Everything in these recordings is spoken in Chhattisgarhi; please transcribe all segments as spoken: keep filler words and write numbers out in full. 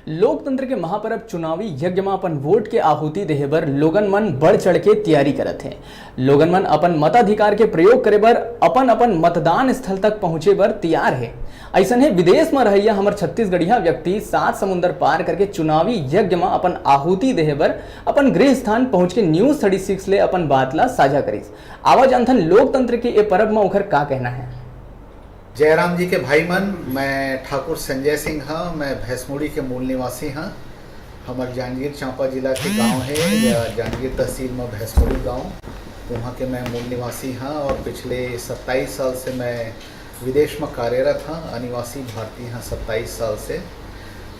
लोकतंत्र के महापर्व चुनावी यज्ञ म अपन वोट के आहुति देहे बर लोगन मन बढ़ चढ़ के तैयारी करत हे। लोगन मन अपन मताधिकार के प्रयोग करे बर अपन अपन मतदान स्थल तक पहुंचे बर तैयार हे। अइसन हे, विदेश म रहइया हमर छत्तीसगढ़िया व्यक्ति सात समुंदर पार करके चुनावी यज्ञ म अपन आहुति देहे बर अपन गृह स्थान पहुंच के न्यूज थर्टी सिक्स ले अपन बात ला साझा करिस। आवा जानथन लोकतंत्र के ए परब म ओखर का कहना हे। जयराम जी के भाई मन, मैं ठाकुर संजय सिंह हाँ, मैं भैंसमुड़ी के मूल निवासी हाँ। हमर जांजगीर चांपा जिला के गांव है, या जांजगीर तहसील में भैंसमुड़ी गांव, वहाँ के मैं मूल निवासी हाँ। और पिछले सत्ताईस साल से मैं विदेश में कार्यरत हाँ, अनिवासी भारतीय हाँ सत्ताईस साल से।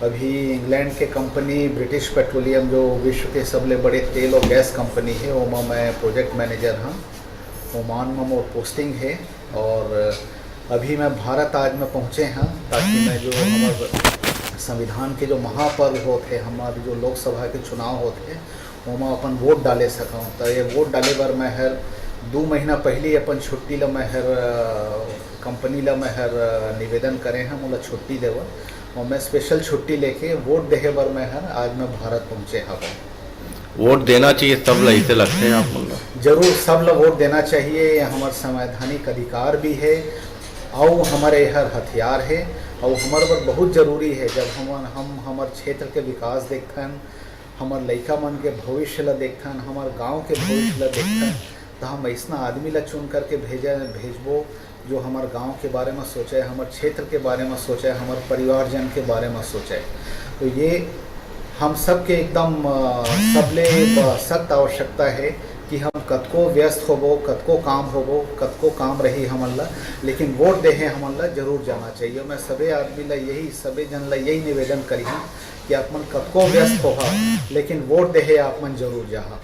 अभी इंग्लैंड के कंपनी ब्रिटिश पेट्रोलियम, जो विश्व के सबले बड़े तेल और गैस कंपनी है, ओमा मैं प्रोजेक्ट मैनेजर हाँ। ओमान में मोर पोस्टिंग है और अभी मैं भारत आज मैं पहुँचे हाँ, ताकि मैं जो हमर संविधान के जो महापर्व होत है, हमर जो लोकसभा के चुनाव होत है, ओमा अपन वोट डाले सकूँ। तो ये वोट डाले बर मैं हर दो महीना पहले अपन छुट्टी ला मैं हर, अ, कंपनी ला मैं हर, अ, निवेदन करे हाँ, मोला छुट्टी देवा। और मैं स्पेशल छुट्टी लेके वोट देहे बर मैं हर आज मैं भारत पहुँचे हवं। वोट देना चाहिए सब ला, ऐसे लगते हैं आप मन ला। जरूर, सब ला वोट देना चाहिए, ये हमर संवैधानिक अधिकार भी है, अउ हमर एहर हथियार है, अउ हमर बर बहुत जरूरी है। जब हम, हम हमर क्षेत्र के विकास देखथन, हमर लइका मन के भविष्य ला देखथन, हमर गांव के भविष्य ला देखथन, तो हम ऐसना आदमी ला चुन करके भेजे, भेजबो, जो हमर गांव के बारे में सोचे, हमर क्षेत्र के बारे में सोचे, हमर परिवारजन के बारे में सोचे। तो ये हम सबके एकदम, अ, सबले ब-, सख्त आवश्यकता है कि हम कतको व्यस्त होबो, कतको काम होबो, कतको काम रही हमन ला, लेकिन वोट देहे हमन ला जरूर जाना चाहिए। मैं सबे आदमी ला यही, सबे जन ला यही निवेदन करिहा कि आप मन कतको व्यस्त होहा, लेकिन वोट देहे आप मन जरूर जाहा।